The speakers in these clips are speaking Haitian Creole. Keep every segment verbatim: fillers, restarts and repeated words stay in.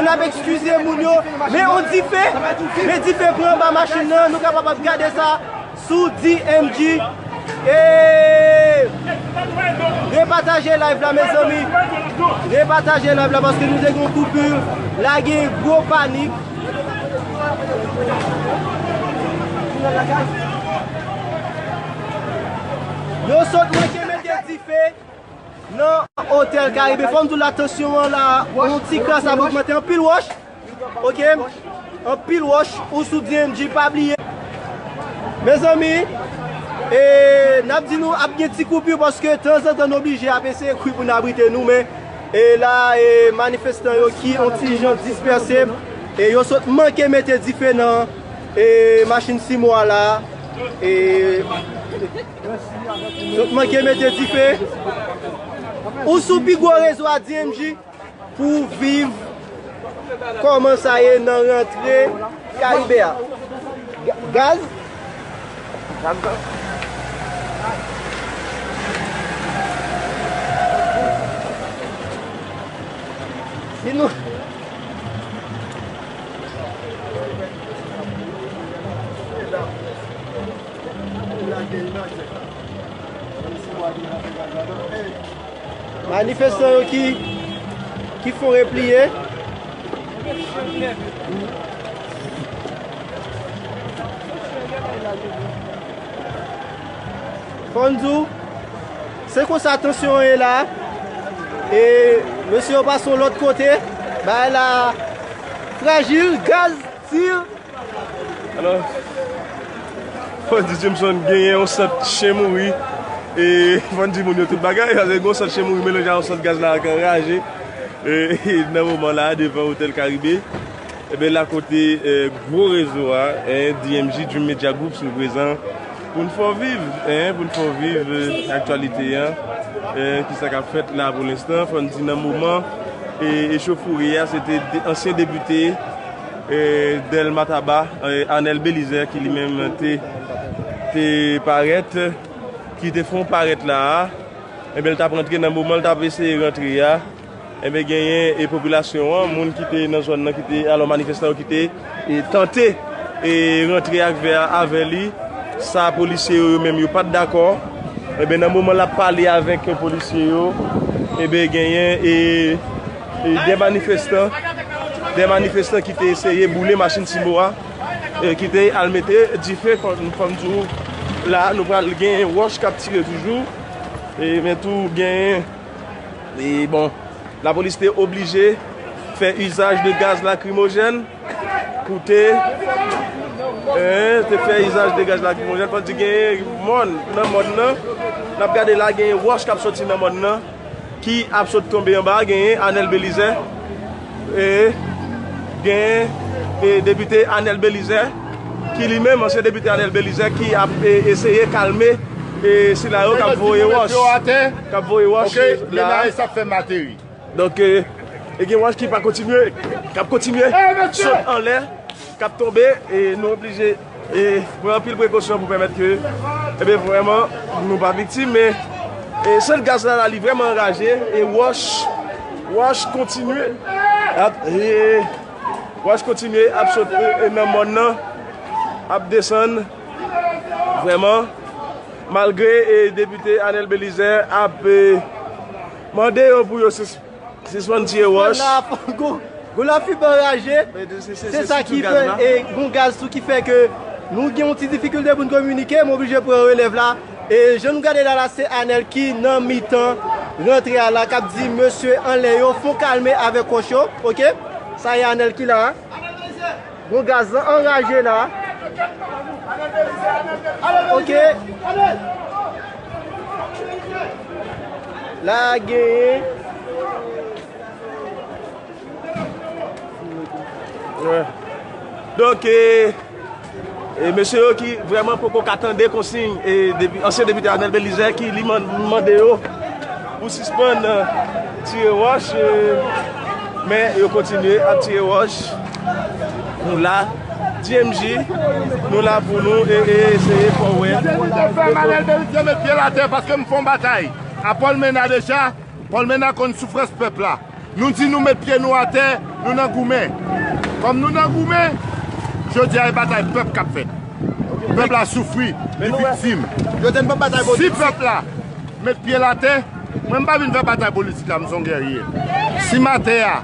Ap eskize moun yo, men yon dife, men dife pran anba machin nan, nou kapab ap gade sa sou D M G. E repataje live la, mezanmi. Repataje live la paske nou te gen yon koupi. La gen gwo panik. Yo sot manke mete dife nan Otèl Karibe. Fò m di w la, tansyon an la, yon ti kras ap ogmante. Anpil wòch, oke? Anpil wòch, ou sou D M G, pa bliye. Mezanmi, e, n ap di nou ap gen ti koupi paske tanzantan n oblije ap eseye kwi pou n abrite nou, men, e, la, e, manifestan yo ki yon ti jan dispèse, e, yo sot manke mete dife nan, e, machin Simwa la, e, sot manke mete dife. Ou sou pi gwo rezo a D M G pou w viv kòman sa ye nan rantre Karibe a. Ga- Gaz. Si nou Manifestan yo ki, ki fon repliye. Fò n di w, se konsa tansyon an ye la. E mesye yo pase yon lòt kote. Bagay la frajil, gaz, tir. Alò, fò n di Jameson genyen yon sant chen mouri. E fò n di moun yo tout bagay, paske gen yon sant chen mouri melanje a yon sant gaz la k anraje. E, e nan moman la, devan Otèl Karibe, e ben, la kote, e, gwo rezo a, en, D M G, Dream Media Group, nou prezan pou n fè w viv, en, pou n fè w viv, e, aktyalite an, e, ki sa k ap fèt la pou lenstan. Fò n di nan moman, e, echauffourée a, se te de- ansyen depite, e, Dèlma Taba, e, Arnel Belizaire, ki li menm te, te parèt, ki te fè yon parèt la a. Enben, l t ap rantre nan moman l t ap eseye rantre a. Enben, genyen e popilasyon an, moun ki te nan zòn nan, ki te, alò, manifestan yo ki te, e, tante, e, rantre ak vè a avè li. Sa polisye yo, yo menm, yo pa t dakò. Enben, nan moman l ap pale avèk polisye yo, enben, genyen e, e de manifestan, de manifestan ki te eseye boule machin Simwa, e, ki te al mete dife, fò, fò m di w, la, nou pral gen wòch k ap tire toujou. E, men tou gen, e bon, lapolis te oblije fè izaj de gaz lakrimojèn pou te, e, te fè izaj de gaz lakrimojèn, pandan gen mòn nan mòn nan. N ap gade la, gen wòch k ap soti nan mòn nan, ki ap sot tonbe anba, genyen Arnel Belizaire, e genyen, e, depite Arnel Belizaire, ki li menm, ansyen depite Arnel Belizaire, ki ap, e, eseye kalme, e, sila yo k ap voye wòch, k ap voye wòch la. Donk, e, e gen wòch ki pa kontinye, k ap kontinye sot anlè, k ap tonbe, e nou oblije, e, pran anpil prekosyon pou pèmèt ke, ebyen, vrèman, nou pa viktim, men, e, sant gaz la, la, li vrèman anraje, e wòch, wòch kontinye ap, e, wòch kontinye ap sot, e, e, nan mòn nan, ap desann, vrèman, malgre, e, depite Arnel Belizaire ap, e, mande yo pou yo sis- Sispann tire wòch. Gwo, gwo lafib anraje. Se sa ki fè, e, gon gaz tou ki fè ke nou gen yon ti difikilte pou n kominike, m oblije pran relèv la. E jan nou gade la, la, se Anèl ki nan mitan rantre a la, k ap di mesye anlè yo, fon kalme avèk wòch yo, oke? Sa e Anèl ki la. Bon, gaz lan anraje la. Oke. La genyen. Donk, e, e mesye yo ki vrèman poko ka tande konsiy, e, depi, ansyen depite Arnel Belizaire ki li man- mande yo pou sispann, e, tire wòch, e, men yo kontinye ap tire wòch. Nou la, D M G, nou la pou nou e, e eseye fè w wè. Depi te fè Arnel Belizaire met pye l atè paske m fè yon batay a Paul Mena deja. Paul Mena konn soufrans pèp la. Nou di nou met pye nou atè, nou nan goumen. Kòm nou nan goumen, jodi a e batay pèp k ap fèt. Pèp la soufri, li viktim. Si pèp la met pye l atè, mwen m pa vin fè batay politik la, m se yon gèrye. Si maten a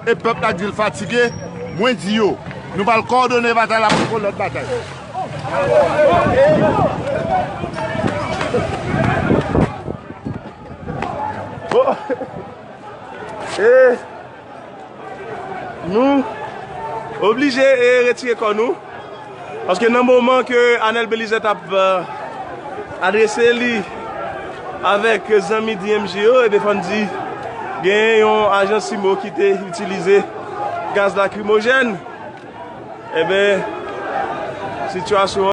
e pèp la di l fatige, mwen di yo, nou pral kòdone batay la pou yon lòt batay. E nou oblije e retire kò nou. Paske nan moman ke Anèl Belizaire t ap, eh, adrese li avèk zanmi D M G yo, ebyen, fò n di, gen yon ajan CIMO ki te itilize gaz lakrimojèn. Ebyen, sitiyasyon